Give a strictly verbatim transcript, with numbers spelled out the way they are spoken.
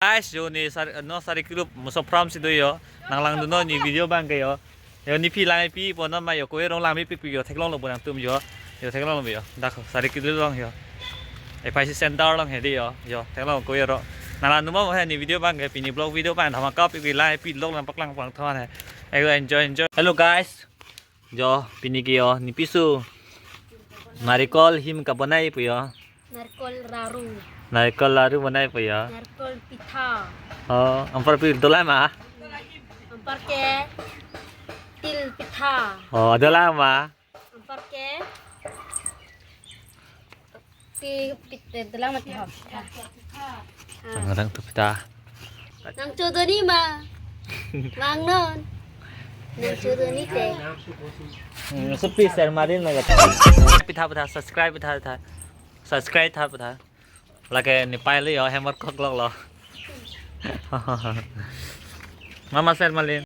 Guys, yo ne sar no sari kilup muso pram si do yo. Nang langdunnon ne video abang ke yo. Yo nephi lang-epi pon ma yo, kove rong langmepik yo, theklonglo bo nangtum yo. Yo theklonglo yo. Dak sari kilup along yo. F I C center along he de yo. Yo theklong kove rong. Nang langdun ma he ne video abang ke, pini vlog video abang dhamaka pi lang-epi lok lang paklang pangthon he. Ayo enjoy enjoy. Hello guys. Jo, pini ke yo, ne piso. Narikol him kabonai pu yo. Narikol laru. Narikol laru bonai pu yo. Narikol pitha. Oh, anparpi dolang ma? Anpar ke til pitha. Oh, dolang ma? Anpar ke pi, pi, dolang mati ho. Nang, nang tu pitha. Nang chodoni ma. Langnon. Nang chodoni te. Hmm, so please share marin na kata. Pitha pitha, subscribe pitha pitha. Subscribe tha pitha. Lake ne pai le yo, hemar kok lok lo. Mama share marin.